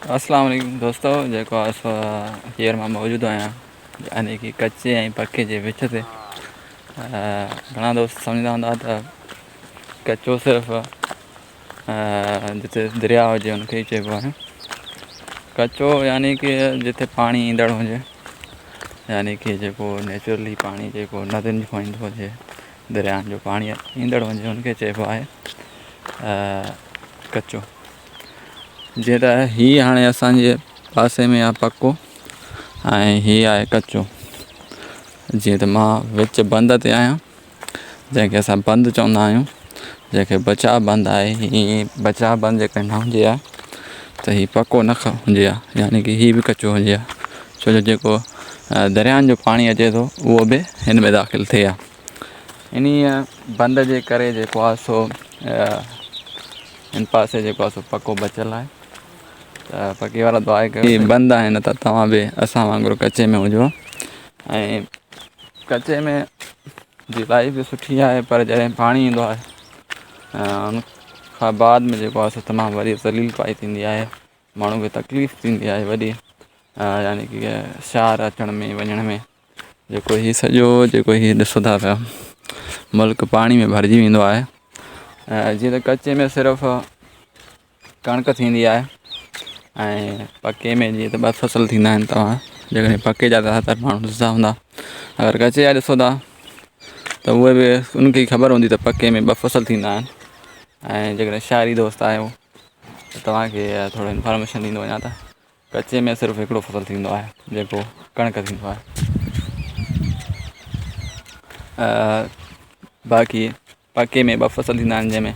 اسلام عليڪم دوستو جيڪو آهي سو هينئر مان موجود آهيان يعني ڪي ڪچي ۽ پڪي جي وچ تي گهڻا دوست سمجهندا هوندا ته ڪچو صرف جتي درياء هجي ان کي ئي چئبو آهي ڪچو يعني ڪي جتي پاڻي ايندڙ هجي يعني ڪي جيڪو نيچرلي پاڻي جيڪو ندين کان ايندو هجي دريائن جو پاڻي ايندڙ هجي ان کي چئبو آهي ڪچو جيئن ته هي هاڻي اسان جي پاسي ۾ آهي پڪو ۽ هي آهي ڪچو جيئن ته مان وچ بند تي آهيان جنهن کي اسان بند چوندا آهيون جنهن کي بچاء بند آهي هي بچاء بند جيڪڏهن نه هجي ها ته هي پڪو نه هجي ها يعني ڪي هي به ڪچو هجي ها ڇو جو جيڪو دريائن جو پاڻي اچي ٿو اهو به هن ۾ داخل ٿئي ها انهيء بند جي ڪري جيڪو آهي سو هن پاسي جيڪو آهي سو پڪو بچيل آهي ته پڪي وارا دعا ڪيو هي بند آهي نه ته توهان به اسان وانگر ڪچي ۾ هجو ۽ ڪچي ۾ جي لائف به سٺي آهي پر جڏهن پاڻي ايندو آهي ان کان بعد ۾ جيڪو آهي سو تمام وري ذليل پائي ٿيندي آهي ماڻهو کي تڪليف ٿيندي آهي وڏي يعني ڪي شهر اچڻ ۾ وڃڻ ۾ جيڪو هي سڄو جيڪو هي ڏسو ٿا پيا ملڪ پاڻي ۾ ڀرجي ويندو آهي ۽ جيئن ته ڪچي ۾ صرف ڪڻڪ ٿيندي آهي ۽ پڪي ۾ جيئن ته ٻه فصل ٿيندا آهن توهان جيڪڏهن پڪي جا زياده تر ماڻهو ڏسندا هوندا اگر ڪچي جا ڏسو ٿا ته اهي به ان کي خبر هوندي ته پڪي ۾ ٻه فصل ٿيندا آهن ۽ جيڪڏهن شهري دوست آهيو ته توهانکي ٿورو انفارميشن ڏيندو وڃان ته ڪچي ۾ صرف هڪڙو فصل ٿيندو آهي جيڪو ڪڻڪ ٿيندو آهي باقي پڪي ۾ ٻه فصل ٿيندا آهن جنهن ۾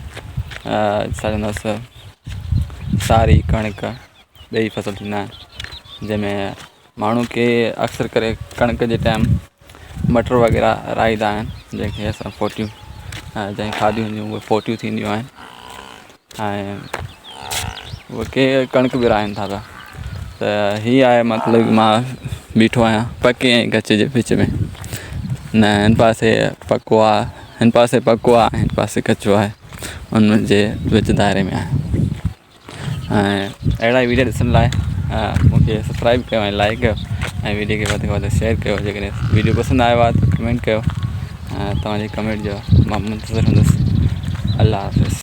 ڇا چونداس ساري ڪڻڪ ٻئي فصل ٿيندا آهن جنهن ۾ ماڻهو ڪي اڪثر ڪري ڪڻڪ جي ٽائيم مٽر وغيره رائيندا آهن جنهن کي اسان ڦوٽيون جنهن کاڌيون هونديون اهي ڦوٽيون ٿينديون آهن ۽ اهي ڪي ڪڻڪ به رائين ٿا پيا ته هي آهي مطلب مان بيٺو آهيان پڪي ۽ ڪچي جي وچ ۾ نه هن پاسي پڪو آهي هن پاسي پڪو آهي هن پاسي ڪچو آهي ان جي وچ دائري ۾ آهي ۽ اهڙا ئي ويڊيو ڏسڻ لاء مونکي سبسڪرائب ڪيو ۽ لائڪ ڪيو ۽ ويڊيو کي وڌ کان وڌ شيئر ڪيو جيڪڏهن ويڊيو پسند آيو آهي ته ڪمينٽ ڪيو ۽ توهان جي ڪمينٽ جو مان منتظر هوندس الله حافظ.